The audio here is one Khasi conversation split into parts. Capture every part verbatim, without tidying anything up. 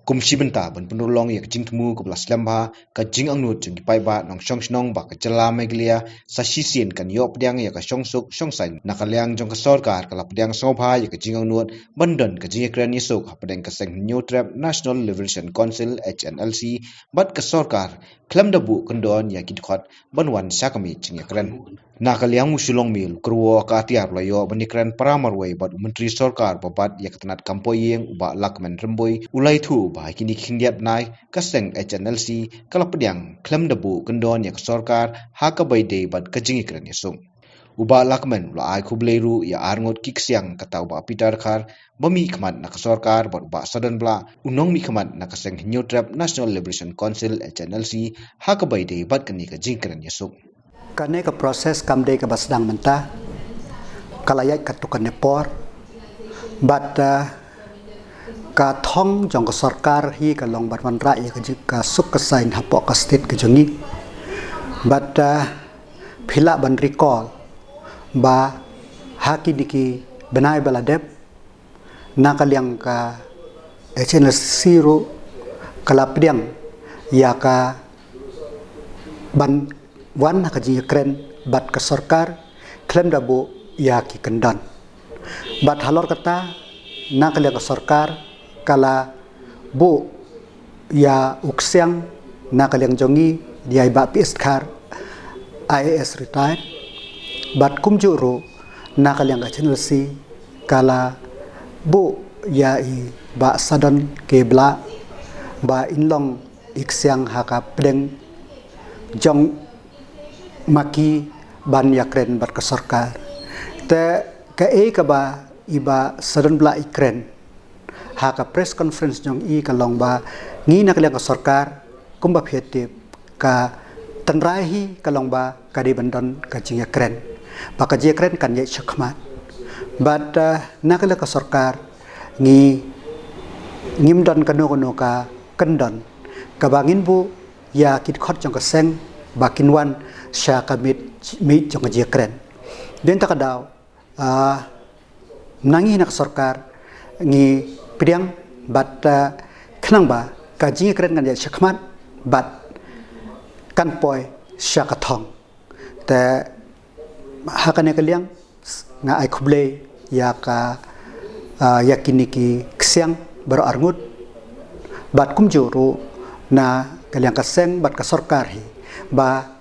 Kum shi bynta ban pynurlong ïa ka jingthmu kaba la slem bha, ka jingangnud jong ki paidbah nongshong shnong ba ka jylla Meghalaya sa shisien kan ïoh pdiang ïa ka shongsuk shongsaiñ na ka liang jong ka sorkar, ka la pdiang sngewbha ïa ka jingangnud ban don ka jingïakren ïasuk hapdeng ka seng Hynñiewtrep National Liberation Council, H N L C, bad ka sorkar, khlem da buh kyndon ïa ki dkhot ban wan sha ka mih jingïakren. Na ka liang u Shillong Mail, u kyrwoh ka atiar u la ïoh ban ïakren para marwei bad u Myntri Sorkar ba bat ïa ka tnat kam poh ïing, u Bah Lahkmen Rymbui, u la ïathuh ba ha kine ki khyndiat bnai ka seng H N L C ka la pdiang khlem da buh kyndon ïa ka sorkar ha kaba ïadei bad ka jingïakren ïasuk. U Bah Lahkmen u la ai khublei ruh ïa arngut ki ksiang, kata u Bah Peter Dkhar ba mihkhmat na ka sorkar bad u Bah Sadonblah, u nongmihkhmat na ka seng Hynñiewtrep National Liberation Council, H N L C, ha kaba ïadei bad kane ka jingïakren ïasuk. Kane ka process kam dei kaba sdang mynta, ka la ïaid katto katne por, bad, eh, ka thong jong ka sorkar hi ka long ban wanrah ïa ka jing, ka suk ka saiñ hapoh ka state ka jong ngi. Bad, eh, phi lah ban recall ba ha kine ki bnai ba la dep, na ka liang ka H N L C ruh ka la pdiang ïa ka ban wan ha ka jingïakren bad ka sorkar khlem da buh ïa ki kyndon. Bad halor kata, na ka liang ka sorkar ka la buh ïa u ksiang na ka liang jong ngi, ïa i Bah P S Dkhar, I A S retired. Bad kumjuh ruh na ka liang ka H N L C ka la buh ïa i Bah Sadon K Blah ba in long i ksiang ha ka pdeng jong ma ki ban ïakren bad ka sorkar. Te kaei kaba i Bah Sadonblah i kren ha ka press conference jong i ka long ba ngi na ka liang ka sorkar, kumba phi tip, ka tynrai hi ka long ba ka dei ban don ka jingïakren, ba ka jingïakren kan ïaid shakhmat. Bad, eh, na ka liang ka sorkar ngi, ngim don kano kano ka kyndon kaba ngin buh ïa ki dkhot jong ka seng ba kin wan sha ka mih, mih jong ka jingïakren. Dei na kata ka daw, ah, na ngi na ka sorkar ngi pdiang bad, ah, khnang ba ka jingïakren kan ïaid shakhmat bad kan poi sha ka thong. Te ha kane ka liang nga ai khublei ïa ka, ah, ïa kine ki ksiang baroh arngut, bad kumjuh ruh na ka liang ka seng bad ka sorkar hi ba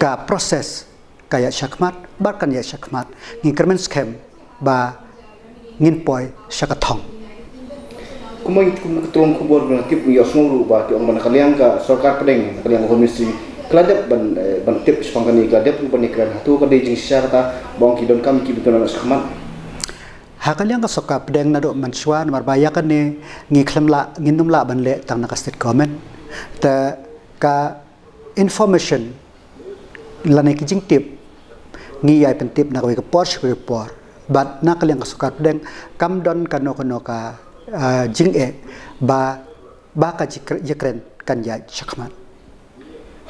ka process ka ïaid shakhmat, bad kan ïaid shakhmat. Ngi kyrmen skhem ba ngin poi sha ka thong. Kumba ngi tip, kum ka tnat khubor ba ngi tip, ngi ïohsngew ruh ba ki ong ba na ka liang ka sorkar pdeng, na ka liang ka Home Ministry, ka la dep ban, eh, ban tip shaphang kane, ka la dep ruh ban ïakren. Hato ka dei jingshisha kata ba ong ki donkam ki ban pynlong shakhmat? Ha ka liang ka sorkar pdeng naduh mynshuwa, namar ba ïa kane ngi khlem lah, ngin ym lah ban leh tang na ka state government. Te ka information lane ki jingtip ngi ïai pyntip na kawei ka por sha kawei ka por. Bad na ka liang ka sorkar pdeng kam don kano kano ka, ah, jingeh ba, ba ka jingïakren kan ïaid shakhmat.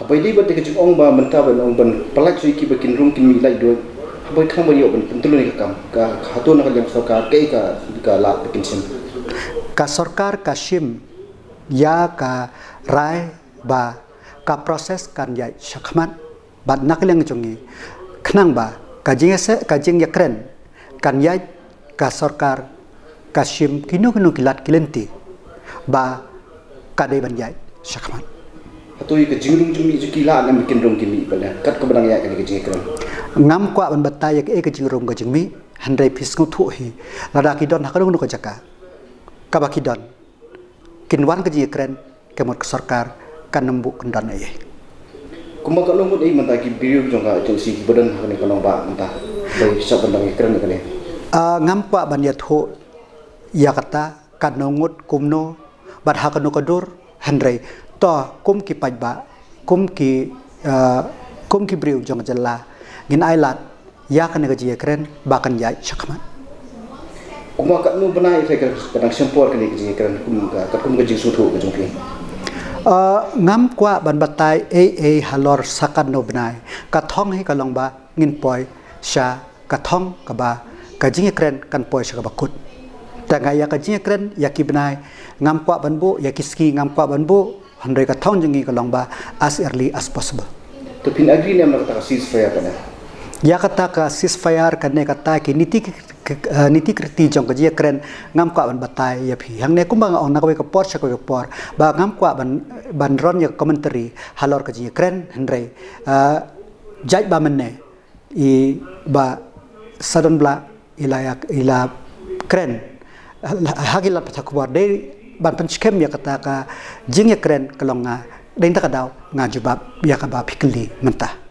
Haba ïadei bad ka jingong ba mynta ban ong ban pyllait shuh ïa ki ba kin rung kin mih lait duh, haba khnang ba ïoh ban pyntylun ïa ka kam, ka, hato na ka liang ka sorkar kaei ka, ka lad ba kin shim? Ka sorkar ka shim ïa ka rai ba ka process kan ïaid shakhmat bad na ka liang jong ngi, khnang ba ka jingïase-, ka jingïakren kan ïaid, ka sorkar ka shim kino kino ki lad ki lynti ba ka dei ban ïaid shakhmat. Hato ïa ka jingrung jingmih jong ki lah ne kin rung kin mih bad kat kaba dang ïaid kane ka jingïakren? Ngam kwah ban batai ïa kaei ka jingrung ka jingmih, hynrei phi sngewthuh hi, lada ki don ha kano kano ka jaka kaba ki don, kin wan ka jingïakren, ka mut ka sorkar kan ym buh kyndon ei ei. Kumba katno ngut ei mynta ki briew jong ka agency kiba don ha kane ka nongbah mynta, ba ki shah ban dang ïakren ïa kane? Ah, ngam kwah ban ïathuh ïa kata, katno ngut kumno bad ha kano ka dur, hynrei to kum ki paidbah, kum ki, ah, kum ki briew jong ka jylla, ngin ailad ïa kane ka jingïakren ba kan ïaid shakhmat. Kumba katno bnai phi ka, ka dang shim por kane ka jingïakren, kum ka, katkum ka jingsngewthuh ka jong phi? Ah, ngam kwah ban batai ei ei halor sa katno bnai. Ka thong hi ka long ba ngin poi sha ka thong kaba ka jingïakren kan poi sha kaba kut. Tang ïa ka jingïakren ïa ki bnai ngam kwah ban buh, ïa ki sngi ngam kwah ban buh, hynrei ka thong jong ngi ka long ba as early as possible. To phin agree ne em na kata ka ceasefire kane? Ïa kata ka ceasefire kane kata ki niti ki, ki, eh, niti kriti jong ka jingïakren ngam kwah ban batai ïa phi. Hangne kumba nga ong na kawei ka por sha kawei ka por ba ngam kwah ban, ban ron ïa ka commentary halor ka jingïakren, hynrei, eh, jait ba mynne i Bah Sadonblah i la ïa, i la kren ha, ha ki lad pathai khubor dei ban pynskhem ïa kata ka jingïakren ka long nga, dei na kata ka daw nga jubab ïa kaba phi kylli mynta.